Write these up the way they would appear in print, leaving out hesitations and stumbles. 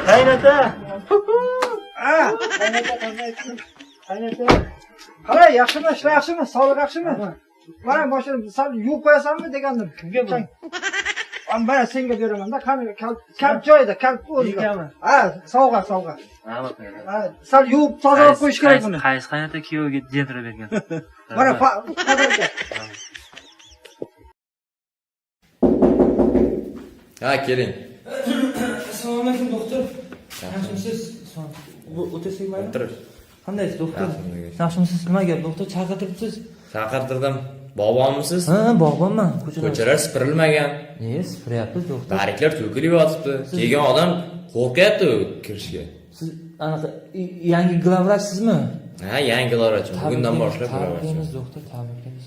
Qaynota. Qaynota qanday? Qaynota. Qalay, yaxshimi? Ishlar yaxshimi? Sog'liq yaxshimi? Mana mashina sal yuvib qo'yasanmi degandim. Kimga bu? Mana senga beraman-da. Qani, kal joyida, kal o'zida. Ha, sovg'a, sovg'a. Rahmat. Ha, sal yuvib tozalab qo'yish kerak buni. Qaysi qaynota kuyovga jentra bergan? Mana подарка. Ha, keling. Assalomu alaykum, doktor. Yaxshimisiz? O'tirsak maylimi? O'tir. Qandaysiz, doktor? Alhamdulillah. Yaxshimisiz? Nima gap, doktor? Chaqirtiribsiz? Chaqirtirdim. Bobomisiz? Ha, bog'bonman. Ko'chalar. Ko'chalar sipirilmagan. Ne, sipiryapmiz, doktor. Bariklar to'kilib yotibdi. Kelgan odam qo'rqyapti kirishga. Siz anaqa yangi glavvrachsizmi? Ha, yangi glavvrach. Bugundan boshlab glavvrach. Tabriklaymiz, doktor, tabriklaymiz.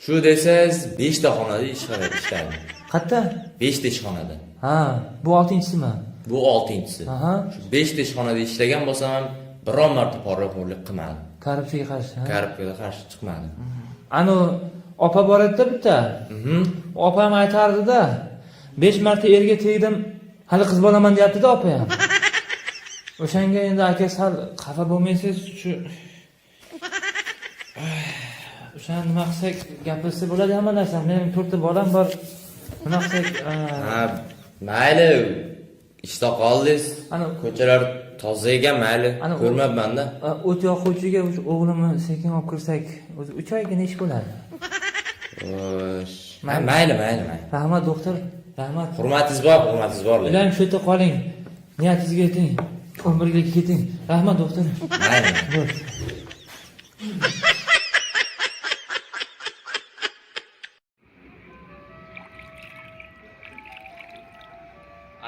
Shu desangiz 5 ta xonada ishladim. Qayerda? 5 ta ishxonada. Ha, bu 6-chisimi? Bu 6-chisi. Aha. Shu 5 ta ishxonada ishlagan bo'lsam ham biron marta poraxo'rlik qilmadim. Korrupsiyaga qarshi, ha? Korrupsiyaga qarshi chiqmadim. Anu opa bor edi bitta. Opam aytardida, 5 marta erga tegdim, hali qiz bolaman deyapti-da opam. O'shanga endi aka sal xafa bo'lmaysiz, shu o'shani nima qilsak gapirsa bo'ladi hamma narsa. Mening 4 ta bolam bor. Nima qilsak, Ha, mayli. Ishda qoldingiz. Ana Ko'chalar toza ekan, mayli. Ana Ko'rmabman-da. O't yoquvchiga o'sha o'g'limni sekin olib kirsak, o'zi 3 oygina ish bo'ladi. Xo'sh. Ha, mayli, mayli, mayli. Rahmat, doktor. Rahmat. Hurmatingiz bor, hurmatingiz bor. lekin. Iloyim shu yerda qoling. Niyatingizga yeting. Umrga keting. Rahmat, doktor. Mayli. Bo'ldi.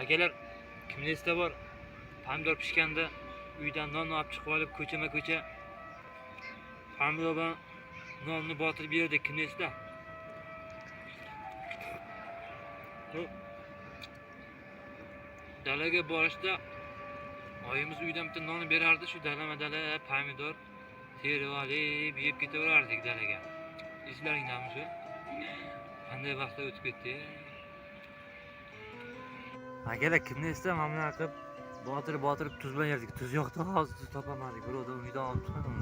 Akalar, kimda esda bor? Pomidor pishganda uydan non olib chiqib olib ko'chama-ko'cha pomidor bilan nonni botirib yerdik. Kimda esda? Dalaga borishda oyimiz uydan bitta non berardi, shu dalama-dala pomidor terib olib yeb ketaverardik dalaga. Eslaringdami shu? Qanday vaqtlar o'tib ketdi. Akalar, kimni esda mana bunaqa qilib botirib botirib tuz bilan yerdik. Tuz yo'qda, hozir tuz topolmadik. Birovdan uydan olib chiqdim.